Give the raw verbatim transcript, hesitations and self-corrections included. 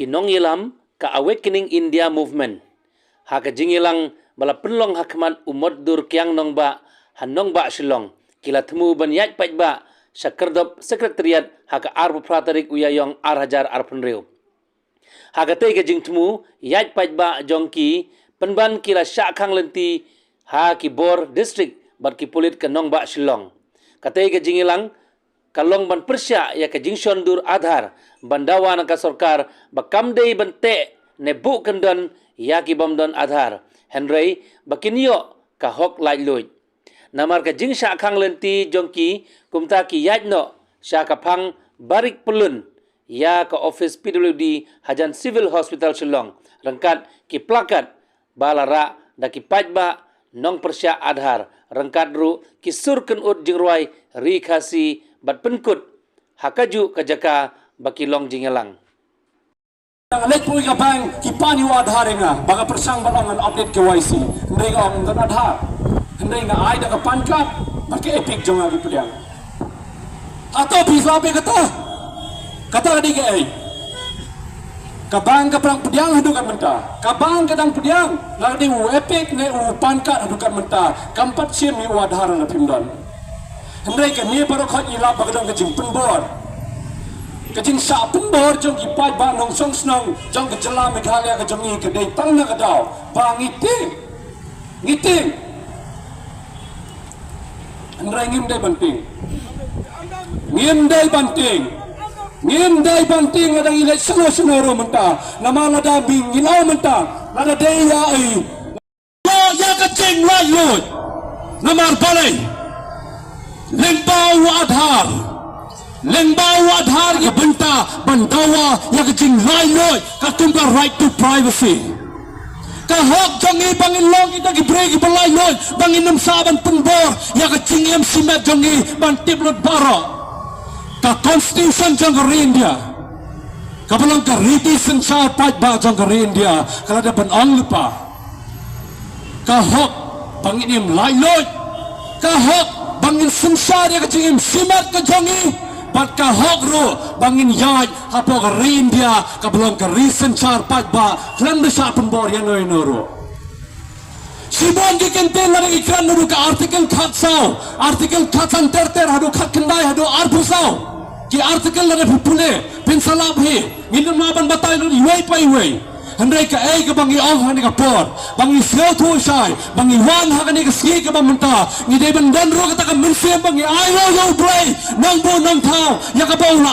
Ki nongïalam ka Awakening India Movement, ha ka jingïalang ba la pynlong ha khmat u Motdur Kiang Nongbah ha Nongbah Shillong, ki la thmu ban ïaid paidbah sha Kyrdop Secretariat ha ka arphew phra tarik u Ïaïong ar hajar arphew hynriew. Ha katei ka jingthmu ïaid paidbah jong ki, pynban ki la shah khang lynti ha ki bor district bad ki pulit ka Nongbah Shillong. Katei ka jingïalang ka long ban pyrshah ïa ka jingshon dur Aadhaar ban dawa na ka sorkar ba kam dei ban teh ne buh kyndon ïa ki bym don Aadhaar, hynrei ba kin ïoh ka hok laitluid. Namar ka jingshah khang lynti jong ki, kumta ki ïaid noh sha ka phang barik pyllun ïa ka office P W D hajan Civil Hospital Shillong, ryngkat ki plakat ba la rah da ki paidbah nongpyrshah Aadhaar, ryngkat ruh ki sur kynud jingrwai Ri Khasi bad pynkut ha kajuh ka jaka ba ki long jingïalang. Nga leit poi ka bank, ki pan ïa u Aadhaar ïa nga, ba nga pyrshang ban ong ngan update K Y C. Hynrei nga ong don Aadhaar. Hynrei nga ai da ka PAN card bad ka EPIC jong nga ki pdiang. Hato phi sngewbha kata? Kata ka dei kaei? Ka bank ka pdiang haduh kat mynta. Ka bank ka dang pdiang. Lada dei u EPIC ne u PAN card haduh kat mynta, kam pat shim ïa u Aadhaar lada phim don. Hynrei kane baroh khoit ngi lap ba ka don ka jingpynbor. Ka jingshah pynbor jong ki paidbah nongshong shnong jong ka jylla Meghalaya ka jong ngi ka dei tang na ka daw ba ngi tieng. Ngi tieng. Hynrei ngim dei ban tieng. Ngim dei ban tieng. Ngim dei ban tieng lada ngi leit shano shano ruh mynta. Namar lada ngi ong mynta, lada dei ïa i ïa ka jinglaitluid. Namar balei? Lyngba u Aadhaar. Lyngba u Aadhaar ka bynta ban dawa ïa ka jinglaitluid, katkum ka right to privacy. Ka hok jong ngi ba ngin long kita ki briew kiba laitluid, ba ngin ym shah ban pynbor ïa ka jingim shimet jong ngi ban tip lut baroh. Ka constitution jong ka ri India, kaba long ka riti synshar paidbah jong ka ri India, ka la dep ban ong lypa. Ka hok ba ngin im laitluid. Ka hok ba ngin synshar ïa ka jingim shimet ka jong ngi. Bad ka hok ruh ba ngin ïaid hapoh ka ri India, kaba long ka ri synshar paidbah, khlem da shah pynbor ïano ïano ruh. Shibun ki kyntien lada ngi kren naduh ka Article khatsaw, Article khatsan ter ter haduh khatkhyndai haduh arphew saw. Ki article lada phi pule, phin sa lap hi, ngin ym lah ban batai lut iwei pa iwei. Hynrei kaei kaba ngi ong ha kane ka por, ba ngi sngewthuh shai, ba ngi wan ha kane ka sngi kaba mynta, ngi dei ban don ruh kata ka mynsiem ba ngi ai ruh ïa U Blei nongbuh nongthaw ïa kaba u la